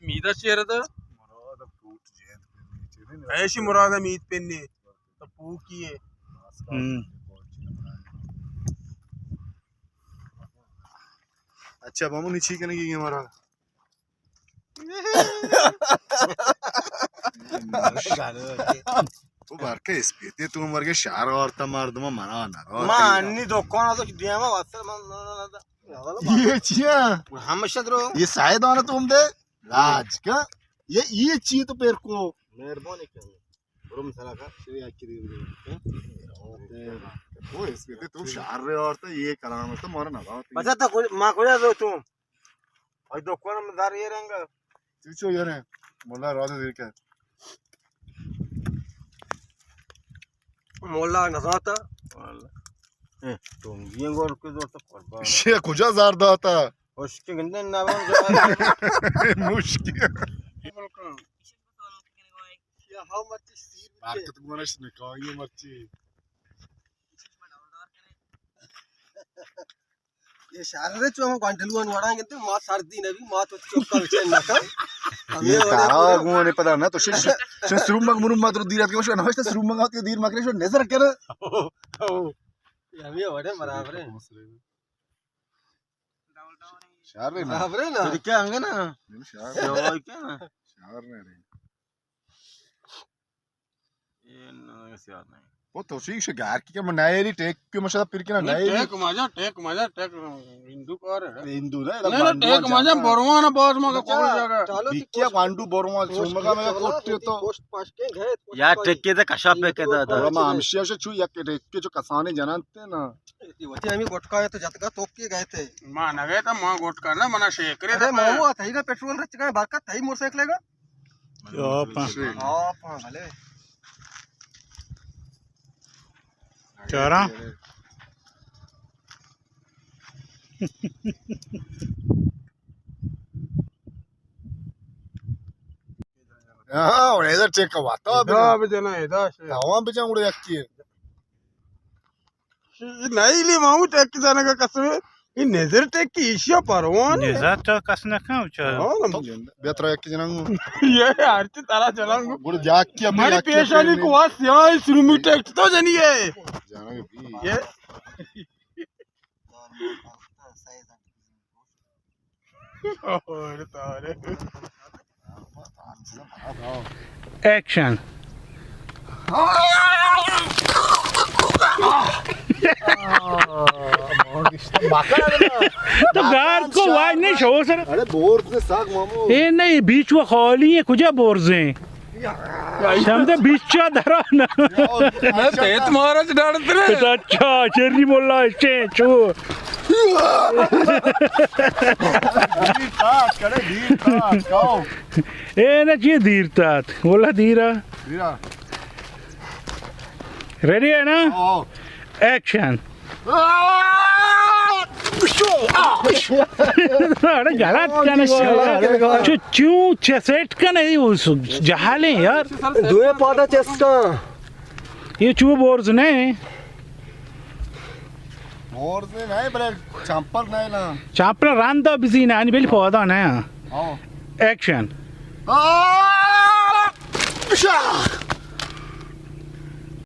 میدا چیر دا؟ ایشی مراد مید پنی. تو پوکی ہے. ہم. اچھا، بامو نیچی کنگی گے مارا. تو برکہ اسپیتے، تو مرگے شہر آرتا مردم منا نہ. ما انی دکان تو دیما واسطہ من. یہ چیا؟ ہمیشہ درو. یہ سائے دانا تو ہم دے. لاج کا؟ یہ، یہ چی تو پیر کو؟ مہربانی کر. برو مثلا کا. شری اکی دی. وہ اسپیتے تو شہر رے آرتا، یہ کلام تو مارا نہ. بچا تو ما کو تو. آئی دکان ہم دار یہ رنگ. چوچو یار، مولا راز دیر کر. مولا نزاتا. تو یہ گور کے زور تو قربان. شے کجا زار داتا؟ اس کے گندے نہ بن. مشکل. برکت گونش نکائی مرچی. یہ شہر رے چو ہم گانڈلوان وڑا گنتے، ما سردی نبی، ما تو چوکا بچے نکا. یہ تارا گونے پدا نہ تو شش، شش سرومگ مرومگ تو دیرات کے، نہ سرومگ آتے دیر مکرے شو نظر کرے. یہ ہمیں وڑے برابر ہے. شہر رے نا. برابر ہے نا. تو کیا انگے نا؟ شہر. شہر رے. یہ نہ، سیاد نہیں. وہ تو ٹھیک سے گار کی کہ میں نئے ری ٹیک کے مشا پھر کے نا نئے ری. ٹیک ماجا، ٹیک ماجا، ٹیک ہندو کار ہے. ہندو نا، نہیں، نہیں، ٹیک ماجا، بروان باز مگا کوئی جگہ. بکیا گانڈو بروان، سومگا میں کوٹی تو. یار، ٹیک کے دے کشا پہ کے دا. ما ہمشیا سے چو یک ٹیک کے جو کسانے جنانتے نا. وتی ہمیں گٹکا ہے تو جتگا توک کے گئے تھے. ما نہ گئے تھا، ما گٹکا نہ، منا شیکرے. ارے مامو، تھئی نا پیٹرول رچ گئے، برکت تھئی موٹر سائیکل گا. آپ. آپ، ہاں، بھلے. چاراں. ہاں، اور ادھر چیک کرواتا ہوں. ادا بجنا، ادا سے. تاوان بجن اڑے یکی. نہیں لی مامو ٹیک جانے کا قسم ہے. یہ نظر ٹیک کی ایشیا پروان ہے. نظر تو کس نہ کھاؤ چا. ہاں، بیا ترا یک جنانگو. یہ ہر چی ترا جنانگو. گڑ جاکی اپنی ماری پیشانی کو واس یا سرومی ٹیک تو جنی ہے. جانا بھی. یہ. ایکشن. تو گار کو واج نہیں شو سر. ارے بورز نے ساگ مامو. اے نہیں، بیچ وہ خالی ہے، کجا بورز ہیں؟ شمدے بیچا درا نا. میں تیت مہاراج ڈاڑت رہے. اچھا، چری مولا اسے چو. دیر تات، کڑے دیر تات، کاؤ. اے نا چی دیر تات؟ مولا دیرا. دیرا. ریڈی ہے نا؟ ہاں. ایکشن. اڑے غلط کنه. چو چو چه سیٹ کنه، جهالیں یار. دوئیں پادا چست کن. یہ چو بورز نه؟ بورز نه، بلے چمپل نه نا. چمپل رندا بزینه، انی بلی پادا نه. ہاں. ایکشن.